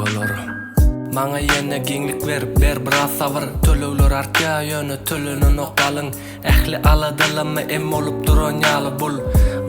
duralgalar. Maňa ýene giňlik ber, ber biraz sabyr Tölegler artýar, ýöne tölenenok galyň Ähli aladalama em bolup duran ýaly bul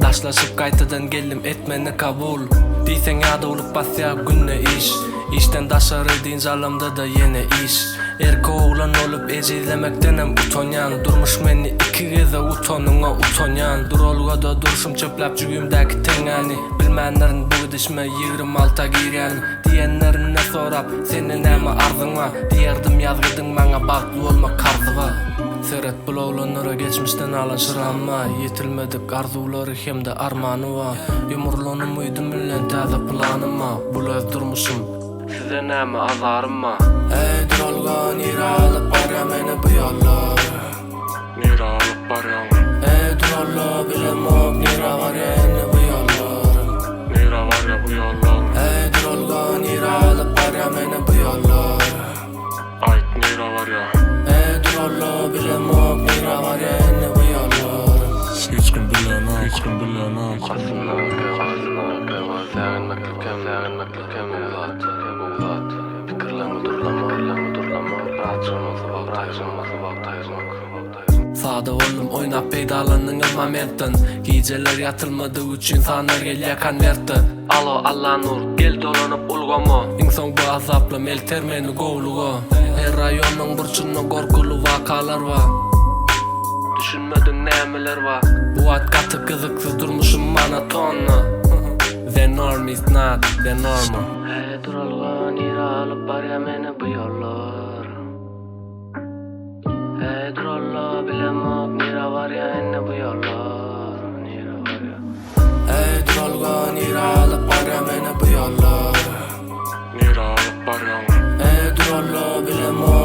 Daşlaşyp gaýtadan geldim et meni kabul Diýseň ýadawlyk basýar günde iş Işden daşary dynç alamda-da ýene iş Erkek oglan bolup ejizlemekdenem utanýan Durmuş meni iki gezek utanyňa utanýan Duralgada durşum çöpläp jübimdäki teňňäni Bilmändirin bu gidişime ýigrim alta girýän Diýenlerinde sorap sende näme arzyň bar Diýerdim ýazgydyň maňa bagtly bolmak karzy bar Seret bul oglanlara geçmişden alan şyramma Ýetilmedik arzuwlary hem-de armany bar Ýumrulan umydym bilen täze planyma Bul öz durmuşym Size näme azarym bar. Eý duralga nirä alyp barýa meni bu ýollar. Nirä alyp barýaň. Eý duralga bilemok nirä barýa indi bu ýollar. Nirä barýa bu ýollar. Eý duralga nirä alyp barýa meni bu ýollar. Aýt nirä barýa. Eý duralga bilemok nirä barýa indi bu ýollar. Hiç kim bilenok hiç kim bilenok. Aslynda aslynda säginmeklik hem säginmeklik hem gowy zat gowy zat. Pikirlerňi durlama pikirlerňi durlama rahatlanmasy wagt aýyrmasy wagt aýyrmak. Sada boldum oýnap peýdalandyňyz momentden Gijeler ýatylmadygy üçin sanlar gelýär konwertde Alo Allanur gel dolanyp ulgama Iň soň bu azaplam elter meni gowluga Her raýonyň burçunda gorkuly wakalar bar Düşünmediň nämeler bar Bu wagt gaty gyzyksyz durmuşym monotonna The norm is not the normal Heý duralga nirä alyp barýar meni bu ýollar Heý duralga bilemok nirä barýar indi bu ýollar Nirä barýar Heý duralga nirä alyp barýar meni bu ýollar Nirä alyp barýaň. Heý duralga bilemok.